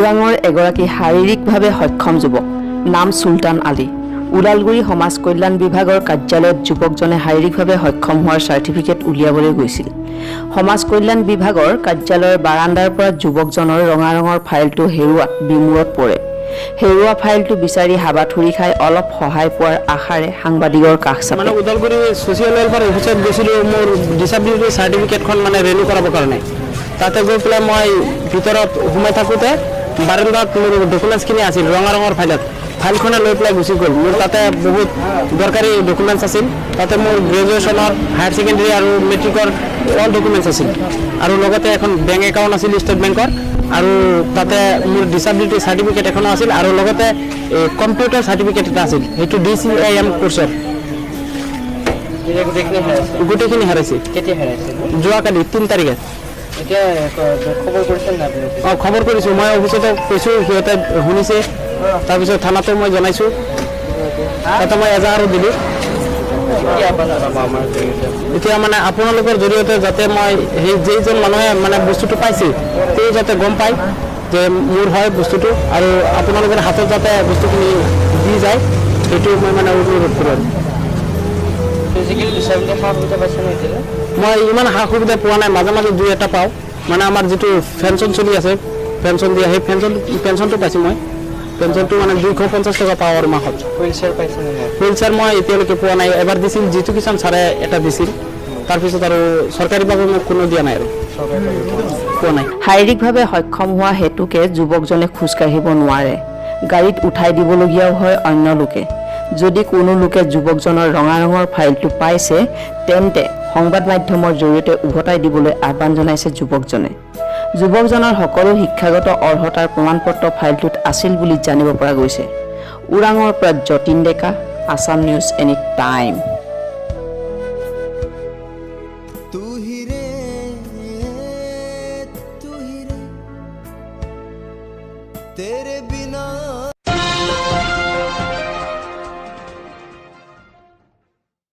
ওৰাঙৰ এগৰাকী শাৰীৰিকভাৱে সক্ষম যুৱক, নাম চুলতান আলী। ওদালগুৰি সমাজ কল্যাণ বিভাগৰ কাৰ্যালয়ত যুৱকজনে শাৰীৰিকভাৱে সক্ষম হোৱাৰ চাৰ্টিফিকেট উলিয়াবলৈ গৈছিল। সমাজ কল্যাণ বিভাগৰ কাৰ্যালয়ৰ বাৰাণ্ডাৰ পৰা যুৱকজনৰ ৰঙা ৰঙৰ ফাইলটো হেৰুৱাত বিমোৰত পৰে। হেৰুৱা ফাইলটো বিচাৰি হাবাথুৰি খাই অলপ সহায় পোৱাৰ আশাৰে সাংবাদিকৰ কাষ চাপে। মানে ওদালগুৰি ছ'চিয়েল ৱেলফেয়াৰ অফিচত গৈছিলোঁ মোৰ ডিচাবিলিটি চাৰ্টিফিকেটখন মানে ৰিনিউ কৰাবৰ কাৰণে। তাতে গৈ পেলাই মই ভিতৰত সোমাই থাকোঁতে বাৰাণ্ডাত মোৰ ডকুমেণ্টছখিনি আছিল ৰঙা ৰঙৰ ফাইলত। ফাইলখনে লৈ পেলাই গুচি গ'ল। মোৰ তাতে বহুত দৰকাৰী ডকুমেণ্টছ আছিল। তাতে মোৰ গ্ৰেজুৱেশ্যনৰ, হায়াৰ ছেকেণ্ডেৰী আৰু মেট্ৰিকৰ অল ডকুমেণ্টছ আছিল আৰু লগতে এখন বেংক একাউণ্ট আছিল ষ্টেট বেংকৰ আৰু তাতে মোৰ ডিচাবিলিটি চাৰ্টিফিকেট এখনো আছিল আৰু লগতে কম্পিউটাৰ চাৰ্টিফিকেট এটা আছিল, সেইটো ডিচিএম কোৰ্চৰ। এতিয়া গোটেইখিনি হেৰাইছে? গোটেইখিনি হেৰাইছে। কেতিয়া হেৰাইছে? যোৱাকালি 3 তাৰিখে। এতিয়া খবৰ কৰিছে নাই আপুনি? অঁ, খবৰ কৰিছোঁ। মই অফিচতো কৈছোঁ, সিহঁতে শুনিছে। তাৰপিছত থানাতো মই জনাইছোঁ, তাতে মই এজাহাৰো দিলোঁ। কি আহ্বান জনাব আমাৰ জৰিয়তে? এতিয়া মানে আপোনালোকৰ জৰিয়তে যাতে মই সেই যিজন মানুহে মানে বস্তুটো পাইছে, তেওঁ যাতে গম পায় যে মোৰ হয় বস্তুটো আৰু আপোনালোকৰ হাতত যাতে বস্তুখিনি দি যায়, সেইটো মই মানে অনুৰোধ কৰোঁ আৰু। ফিজিকেলি ডিচেবিলিটি সা সুবিধা পাইছে নে এতিয়ালৈ? মই ইমান সা সুবিধা পোৱা নাই। মাজে মাজে দুই এটা পাওঁ। মানে আমাৰ যিটো পেঞ্চন চলি আছে, পেঞ্চন দিয়া, সেই পেঞ্চনটো পাইছোঁ মই। পেঞ্চনটো মানে 250 টকা পাওঁ আৰু মাহত। হুইল চেয়াৰ পাইছে নে নাই? হুইল চেয়াৰ মই এতিয়ালৈকে পোৱা নাই। এবাৰ দিছিল, জিতু কিষাণ ছাৰে এটা দিছিল। তাৰপিছত আৰু চৰকাৰীভাৱে মোক কোনো দিয়া নাই আৰু। চৰকাৰী পোৱা নাই। শাৰীৰিকভাৱে সক্ষম হোৱা হেতুকে যুৱকজনে খোজকাঢ়িব নোৱাৰে। গাড়ীত উঠাই দিবলগীয়াও হয় অন্য লোকে। যদি কোনো লোকে যুৱকজনৰ ৰঙা ৰঙৰ ফাইলটো পাইছে, তেন্তে সংবাদ মাধ্যমৰ জৰিয়তে উভতাই দিবলৈ আহ্বান জনাইছে যুৱকজনে। যুৱকজনৰ সকলো শিক্ষাগত অৰ্হতাৰ প্ৰমাণপত্ৰ ফাইলটোত আছিল বুলি জানিব পৰা গৈছে। ওৰাঙৰ পৰা যতীন ডেকা, আছাম নিউজ এনি টাইম। तू ही रे, तू ही रे, तेरे बिना